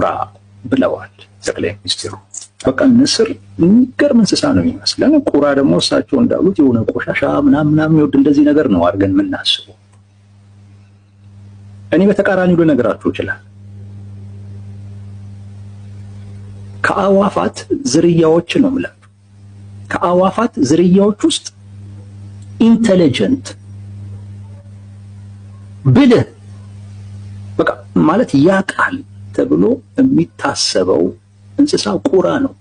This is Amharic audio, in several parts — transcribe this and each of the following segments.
ቁራ ብለዋል ጠቅላይ ሚኒስትሩ። በቃ ንስር የሚገርም እንስሳ ነው የሚመስለን። ቁራ ደግሞ እሳቸው እንዳሉት የሆነ ቆሻሻ ምናምን ምናምን የሚወድ እንደዚህ ነገር ነው አድርገን የምናስበው። እኔ በተቃራኒው ልነግራችሁ ይችላል። ከአዋፋት ዝርያዎች ነው የምላችሁ። ከአዋፋት ዝርያዎች ውስጥ intelligent ብልህ በቃ ማለት ያውቃል ተብሎ የሚታሰበው እንስሳ ቁራ ነው።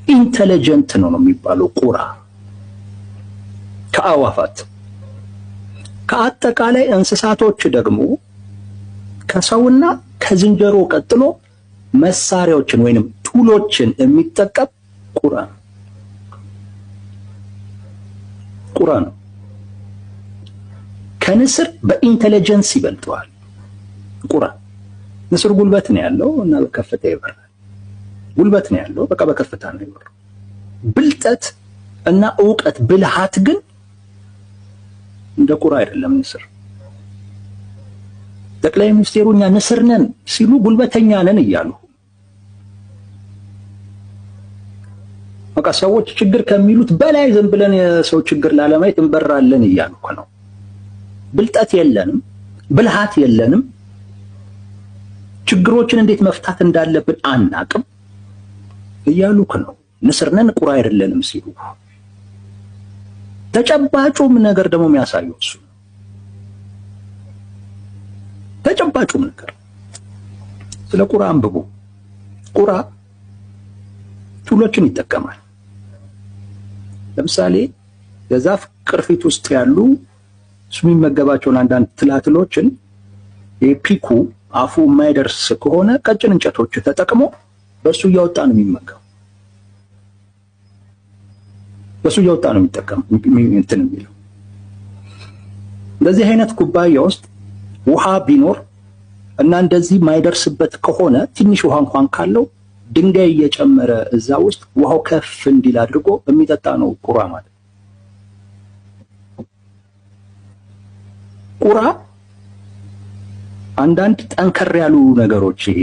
intelligent ነው ነው የሚባለው ቁራ ከአዋፋት። ከአጠቃላይ እንስሳቶች ደግሞ ከሰውና ከዝንጀሮ ቀጥሎ መሳሪያዎችን ወይንም tool ኦችን የሚጠቀም ቁራ ነው። ቁራ ነው። ከንስር በ intelligence ይበልጠዋል ቁራ። ንስር ጉልበት ነው ያለው እና በከፍታ ይበራል። ጉልበት ነው ያለው፣ በቃ በከፍታ ነው ይበራል። ብልጠት እና እውቀት ብልሃት ግን እንደ ቁራ አይደለም ንስር። ጠቅላይ ሚኒስቴሩ እኛ ንስር ነን ሲሉ ጉልበተኛ ነን እያሉ በቃ ሰዎች ችግር ከሚሉት በላይ ዝም ብለን የሰው ችግር ላለማየት እንበራለን እያሉ ነው። ብልጠት የለንም፣ ብልሃት የለንም፣ ችግሮችን እንዴት መፍታት እንዳለብን አናቅም እያሉ ነው። ንስር ነን ቁራ አይደለንም ሲሉ ተጨባጩም ነገር ደግሞ የሚያሳየው እሱ ነው። ተጨባጩም ነገር ስለ ቁራ አንብቡ። ቁራ tool ኦችን ይጠቀማል። ለምሳሌ የዛፍ ቅርፊት ውስጥ ያሉ እሱ የሚመገባቸውን አንዳንድ ትላትሎችን የ beak ኡ አፉ የማይደርስ ከሆነ ቀጭን እንጨቶች ተጠቅሞ በሱ እያወጣ ነው የሚመገበው። በሱ እያወጣ ነው የሚጠቀም እንትን የሚለው። እንደዚህ አይነት ኩባያ ውስጥ ውሃ ቢኖር እና እንደዚህ የማይደርስበት ከሆነ ትንሽ ውሃ እንኳን ካለው ድንጋይ እየጨመረ እዛ ውስጥ ውሃው ከፍ እንዲል አድርጎ የሚጠጣ ነው ቁራ ማለት። ቁራ አንዳንድ ጠንከር ያሉ ነገሮች ይሄ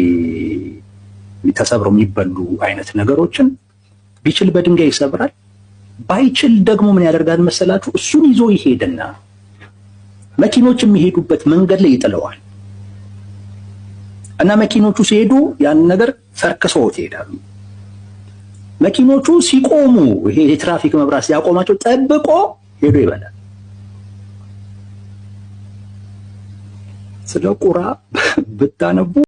ተሰብረው የሚበሉ አይነት ነገሮችን ቢችል በድንጋይ ይሰብራል። ባይችል ደግሞ ምን ያደርጋል መሰላችሁ? እሱን ይዞ ይሄድና መኪኖች የሚሄዱበት መንገድ ላይ ይጥለዋል እና መኪኖቹ ሲሄዱ ያን ነገር ፈርክሰውት ይሄዳሉ። መኪኖቹ ሲቆሙ ይሄ የትራፊክ መብራት ሲያቆማቸው ጠብቆ ሄዶ ይበላል። ስለ ቁራ ብታነቡ